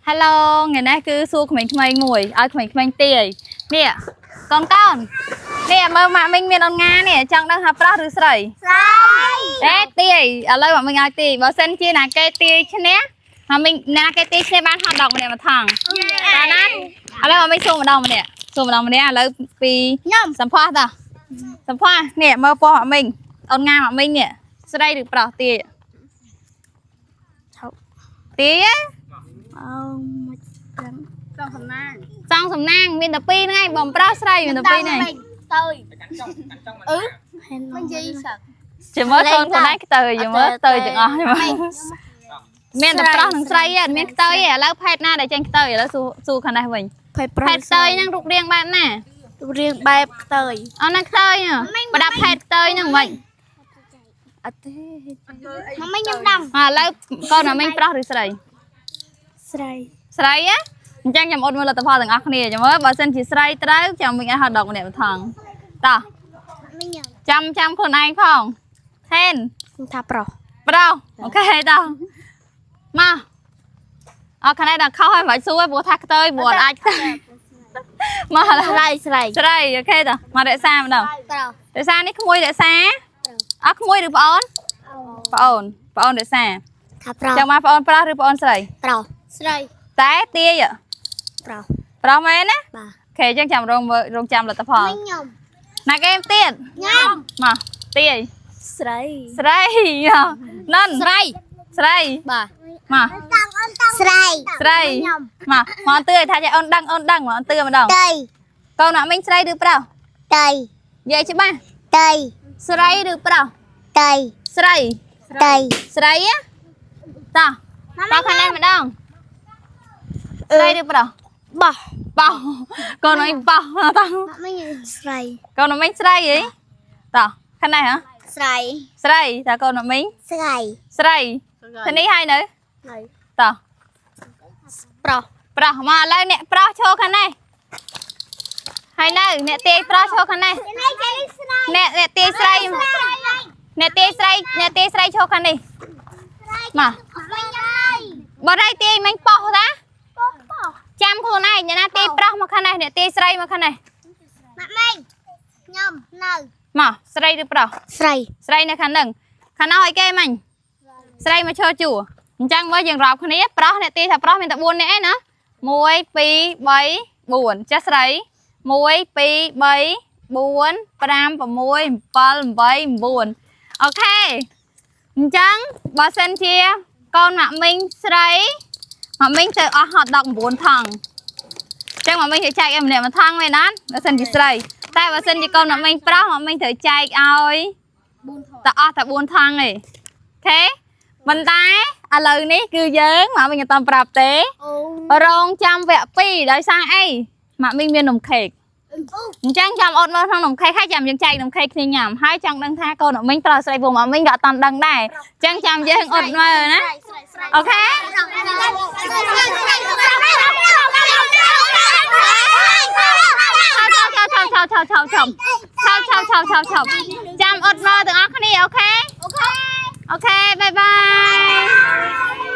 Hello ថ្ងៃនេះគឺសួរក្មេងៗមួយឲ្យក្មេងៗទាយនេះកូនកូននេះមើលម៉ាក់មីងមានអនងានេះចង់ដឹងថាប្រុសឬស្រី ស្រី អេទាយឥឡូវម៉ាក់មីងឲ្យទាយបើសិនជាណាគេទាយឈ្នះម៉ាក់មីងណាគេទាយឈ្នះបានហត់ដកម្នាក់មួយថងបាទណាឥឡូវម៉ាក់មីងសួរម្ដងម្នាក់សួរម្ដងម្នាក់ឥឡូវពី ខ្ញុំ សម្ផស្សតោះសម្ផស្សនេះមើលពណ៌ម៉ាក់មីងអូនងាម៉ាក់មីងនេះស្រីឬប្រុសទាយទាយហ៎ អឺមកចឹង ចង់សំណាងមានតែពីរហ្នឹងឯងបងប្រុសស្រីមានតែពីរហ្នឹងឯង ទៅអឺមិននិយាយសឹក ចាំមើលកូនខ្លួនឯងខ្ទើយចាំមើលខ្ទើយទាំងអស់ចាំមើលមានតែប្រុសនិងស្រីឯងអត់មានខ្ទើយទេឥឡូវភេទណាដែលចេញខ្ទើយឥឡូវសួរសួរខាងនេះវិញ ភេទប្រុ ភេទខ្ទើយហ្នឹងរូបរាងបែបណា រៀងបែបខ្ទើយ អត់ណាខ្ទើយហ៎ប្រដាប់ភេទខ្ទើយហ្នឹងមិន អត់ទេមកមិនខ្ញុំដឹង ឥឡូវកូនអាមីងប្រុសឬស្រី ស្រី ស្រីហ៎អញ្ចឹងខ្ញុំអត់មើលលទ្ធផលទាំងអស់គ្នាចាំមើលបើសិនជាស្រីត្រូវចាំវិញឲ្យហត់ដកម្នាក់ម្ថងតោះ មិនខ្ញុំ ចាំចាំខ្លួនឯងផងហេន ខ្ញុំថាប្រុស ប្រុសអូខេតោះមកអត់ខាងនេះដល់ខុសហើយមិនបាច់សួរទេព្រោះថាខ្ទើយព្រោះអត់អាចខ្ទើយមកឥឡូវ ស្រីស្រី ស្រីអូខេតោះមករក្សាម្ដង ប្រុស រក្សានេះក្មួយរក្សាអត់ក្មួយឬប្អូនប្អូនប្អូនរក្សា ថាប្រុស ចង់មកប្អូនប្រុសឬប្អូនស្រី ប្រុសស្រី តែទាយ ប្រុស ប្រុសមែនណា បាទ អូខេអញ្ចឹងចាំរងមើលរងចាំលទ្ធផល ខ្ញុំ ណាគេទៀត ខ្ញុំ មកទាយ ស្រី ស្រីណិន ស្រី ស្រី បាទ មក ស្រី ស្រីមកមកទឿឲ្យថាចេះអូនដឹងអូនដឹងមកអូនទឿម្ដង តៃ កូនអ្នកមីងស្រីឬប្រុស តៃ និយាយច្បាស់ តៃ ស្រីឬប្រុស តៃ ស្រី តៃ ស្រីហ៎តោះតោះខាងនេះម្ដងស្រីឬប្រុស បោះ បោះកូនមីងបោះតោះ មិនស្រី កូនមីងស្រីហីតោះខាងនេះហ៎ ស្រី ស្រីតើកូនមីង ស្រី ស្រីខាងនេះហើយនៅ នៅ តោះ ប្រុស ប្រុសមកឥឡូវអ្នកប្រុសឈរខាងនេះហើយនៅអ្នកទាយប្រុសឈរខាងនេះ នេះចេះស្រី អ្នកអ្នកទាយស្រីអ្នកទាយស្រីអ្នកទាយស្រីឈរខាងនេះមក មិនហើយ បើរៃទាយមិញប៉ោះតា ប៉ុកប៉ុក ចាំខ្លួនឯងអ្នកណាទាយប្រុសមកខាងនេះអ្នកទាយស្រីមកខាងនេះ ម៉ាក់ម៉េងខ្ញុំនៅ មកស្រីឬប្រុស ស្រី ស្រីនៅខាងហ្នឹងខាងនោះឲ្យគេមិញស្រីមកឈរជួរអញ្ចឹងមើលយើងរាប់គ្នាប្រុសអ្នកទាយថាប្រុសមានតែ4នាក់ឯណា1 2 3 4ចាស់ស្រី1 2 3 4 5 6 7 8 9អូខេអញ្ចឹងបើសិនជាកូនម៉ាក់មីងស្រីម៉ាក់មីងទៅអស់ហត់19ថងអញ្ចឹងម៉ាក់មីងត្រូវចែកឲ្យម្នាក់មួយថងមែនអត់បើសិនជាស្រីតែបើសិនជាកូនម៉ាក់មីងប្រុសម៉ាក់មីងត្រូវចែកឲ្យតែអស់តែ4ថងឯងអូខេប៉ុន្តែឥឡូវនេះគឺយើងម៉ាក់មីងអត់តប្រាប់ទេ អូ រងចាំវគ្គ2ដោយសារអីម៉ាក់មីងមាននំខេកអញ្ចឹងចាំអត់មើលក្នុងនំខេកហើយចាំយើងចែកនំខេកគ្នាញ៉ាំហើយចង់ដឹងថាកូនអមីងប្រុសស្រីពូម៉ាក់មីងក៏អត់តន់ដឹងដែរអញ្ចឹងចាំយើងអត់មើលណាអូខេឆោឆោឆោឆោឆោឆោឆោឆោឆោឆោឆោចាំអត់មើលទាំងអស់គ្នាអូខេអូខេ bye bye.